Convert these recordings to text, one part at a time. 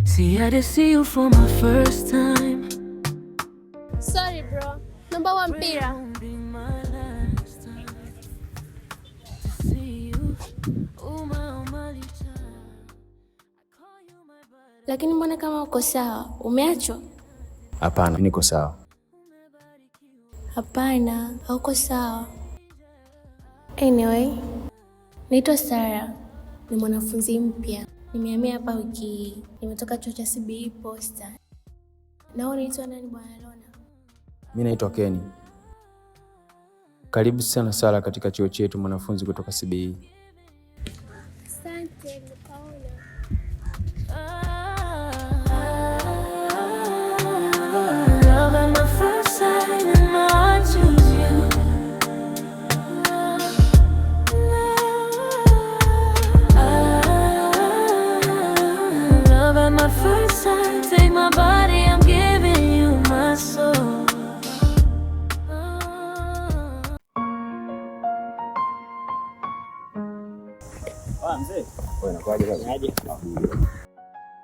See, I just see you for my first time. Sorry bro, naomba huo mpira. Won't be my last time to see you. Oh my, oh my child. I call you my buddy. Lakini mbona kama uko sawa? Umeachwa? Hapana, niko sawa. Hapana, hauko sawa. Anyway, naitwa Sara, ni mwanafunzi mpya. Nimehamia hapa wiki hii. Nimetoka chuo cha CBE Posta. Na wewe unaitwa nani, bwana Lona? Mi naitwa Keni. Karibu sana Sara katika chuo chetu, mwanafunzi kutoka CBE. Asante, nimepaona. Love at my first sight and my heart choose you. Love at my first sight, take my body, I'm giving you my soul. Ah, mzee. Wewe inakuwaje kaka? Aje?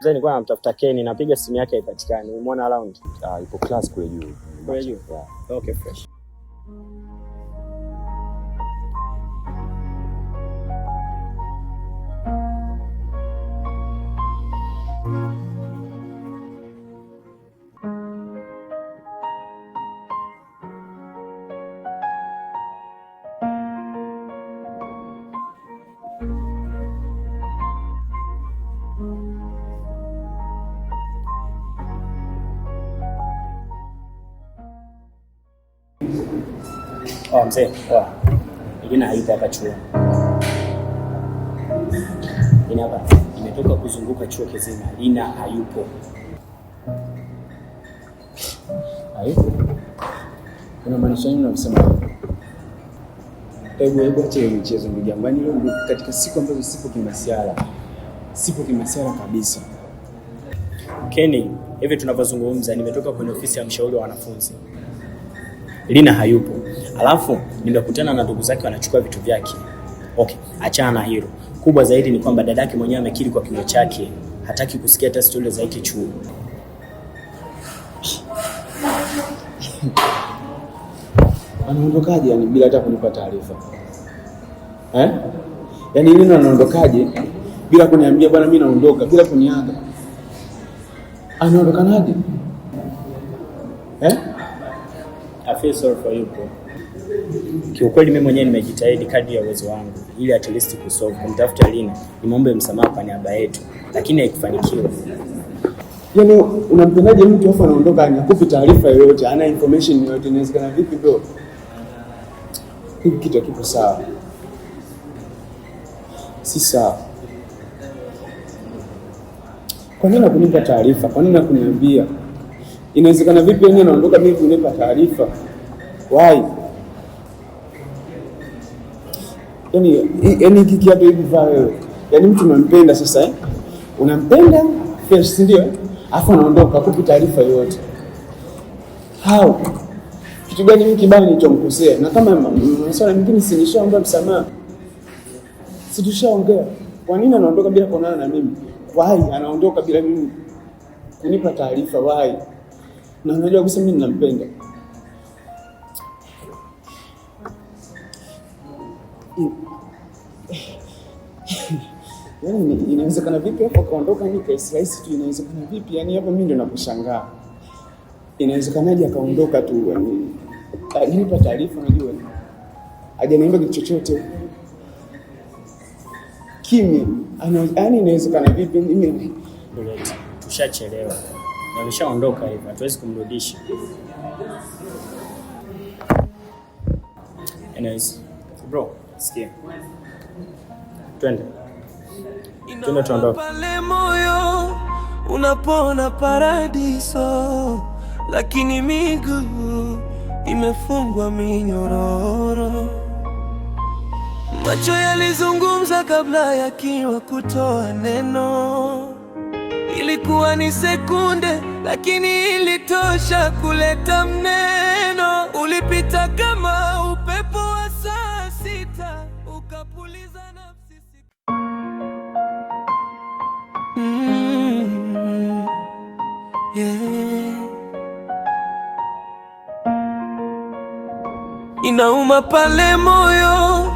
Mzee, nilikuwa namtafuta Ken, napiga simu yake haipatikani. Umeona around? Ah, ipo class kule juu. Kule juu? Yeah. Okay, fresh. Oh, mzee, poa. Lina hayupo hapa chuo. Lina hapa imetoka kuzunguka chuo kizima. Lina hayupo. Hayupo? Unamaanisha nini unaposema hayupo? Hebu hebu acha hiyo michezo, ndugu yangu. Yaani leo ndio katika siku ambazo sipo kimasiara. Sipo kimasiara kabisa. Kenny, hivi tunavyozungumza nimetoka kwenye ofisi ya mshauri wa wanafunzi. Lina hayupo. Alafu nimekutana na ndugu zake wanachukua vitu vyake. Okay, achana na hilo. Kubwa zaidi ni kwamba dadake mwenyewe amekiri kwa kinywa chake, hataki kusikia hata stori za hiki chuo. Anaondokaje yani bila hata kunipa taarifa? Eh? Yaani Lina anaondokaje bila kuniambia bwana mimi naondoka, bila kuniaga? Anaondokanaje? Eh? I feel sorry for you, bro. Kiukweli mimi mwenyewe nimejitahidi kadri ya uwezo wangu ili at least kusolve, kumtafuta Lina, nimwombe msamaha kwa niaba yetu, lakini haikufanikiwa. Yaani unampendaje mtu afu anaondoka hakupi taarifa yoyote, hana information yoyote? Inawezekana vipi, bro? Hiki kitu hakipo sawa, si sawa. Kwa nini hakunipa taarifa? Kwa nini hakuniambia? Inawezekana vipi yeye anaondoka mimi kunipa taarifa? Why? Yaani hiki kiatu hivi vaa wewe. Yaani mtu unampenda sasa, eh? Unampenda fresh, si ndio? Alafu anaondoka hakupi taarifa yoyote. How? Kitu gani mimi kibaya nilichomkosea? Na kama masuala mengine si nishaomba msamaha. Si tushaongea. Kwa nini anaondoka bila kuonana na mimi? Why anaondoka bila mimi kunipa taarifa? Why? Na unajua kabisa mimi ninampenda. Yaani inawezekana vipi hapo akaondoka ni rahisi rahisi tu, inawezekana vipi? Yaani hapo mimi ndio nakushangaa. Inawezekanaje akaondoka tu, yaani hajanipa taarifa, unajua? Hajaniambia kitu chochote. Kimya. Yaani inawezekana vipi? Mimi Bullet, tushachelewa. Na ameshaondoka hivyo, hatuwezi kumrudisha. Anyways, bro, sikia. Twende. Twende tuondoke. Pale moyo unapona paradiso, lakini miguu imefungwa minyororo. Macho yalizungumza kabla ya kinywa kutoa neno. Ilikuwa ni sekunde, lakini ilitosha kuleta mneno. Ulipita kama upepo wa saa sita, ukapuliza nafsi. Inauma pale moyo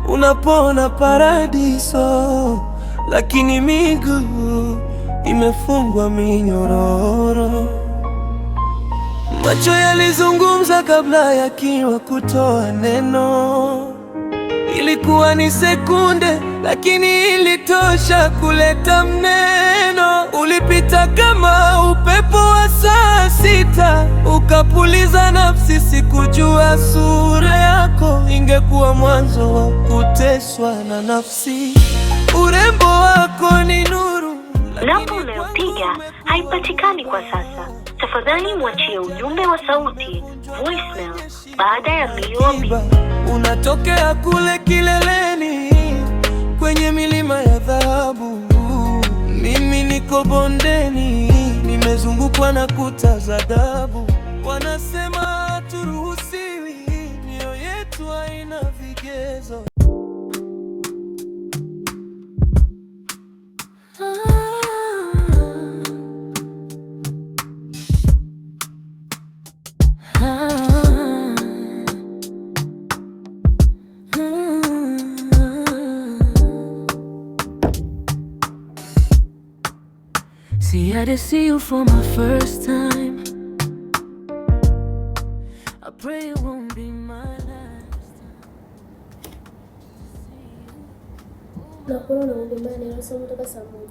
unapona paradiso, lakini miguu imefungwa minyororo. Macho yalizungumza kabla ya kinywa kutoa neno. Ilikuwa ni sekunde, lakini ilitosha kuleta mneno. Ulipita kama upepo wa saa 6, ukapuliza nafsi. Sikujua sura yako ingekuwa mwanzo wa kuteswa na nafsi. Urembo wako ni nuru, Namba lakini unayopiga kwangu haipatikani kwa sasa. Tafadhali mwachie ujumbe wa sauti voicemail baada ya mlio wa Akiba, unatokea kule kileleni kwenye milima ya dhahabu. Mimi niko bondeni, nimezungukwa na kuta za adabu. Wanasema haturuhusiwi, mioyo yetu haina vigezo. See, I to see you for my first time. I pray it won't be my last. Nakuona unagombana na somo toka saa 1.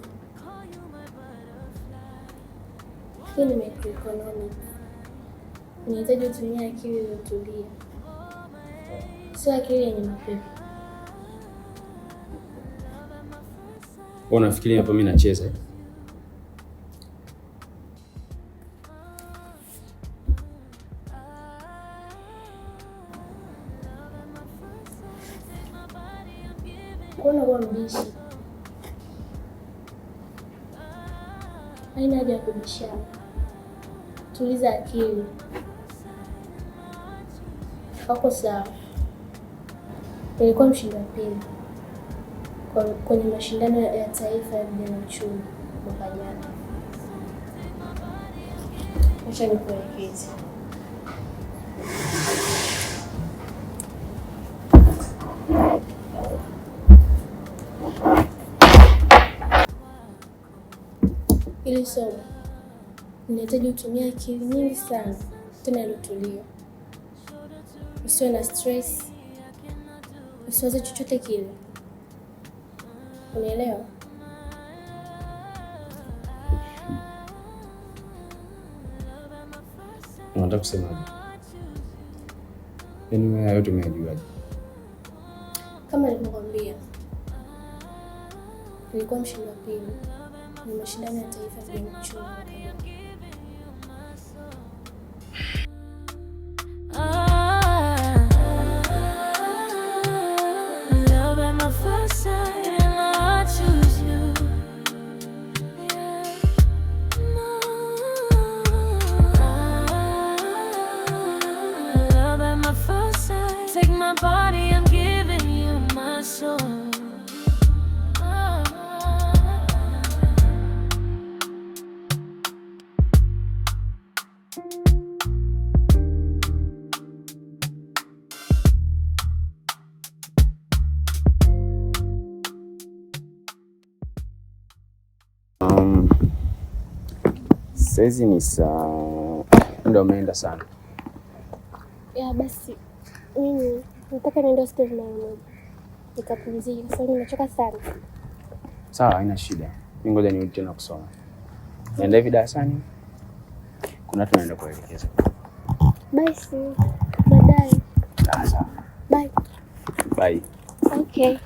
Hii ni microeconomics. Unahitaji utumie akili iliyotulia, sio akili yenye mapepo. Wewe unafikiria hapa mimi nacheza? Eh? Kuona kuwa mbishi, haina haja ya kubishana. Tuliza akili. Wako sawa. Nilikuwa mshindi wa pili kwenye mashindano ya taifa ya vijana uchumi mwaka jana. Acha nikuelekeze. Hili somo linahitaji utumie akili nyingi sana, tena iliyotulia. Usiwe na stress, usiwaze chochote kile. Unaelewa? Unataka kusemaje? Yaani wewe hayo yote umeyajuaje? Kama nilivyokwambia, nilikuwa mshindi wa pili kwenye mashindano ya taifa ya vijana uchumi mwaka jana. Ah, love at my first sight, and I choose you. Yeah. No. Love at my first sight. Take my body, I'm giving you my soul. Ah. Saizi ni saa, muda umeenda sana. Ya basi, mimi nataka niende hospitali mara moja nikapumzike, kwa sababu nimechoka sana. Sawa, haina shida. Mimi ngoja nirudi tena kusoma. Naenda hivi darasani, kuna watu naenda kuelekeza. Basi baadaye. Ah, sawa. Bye. Bye. Okay.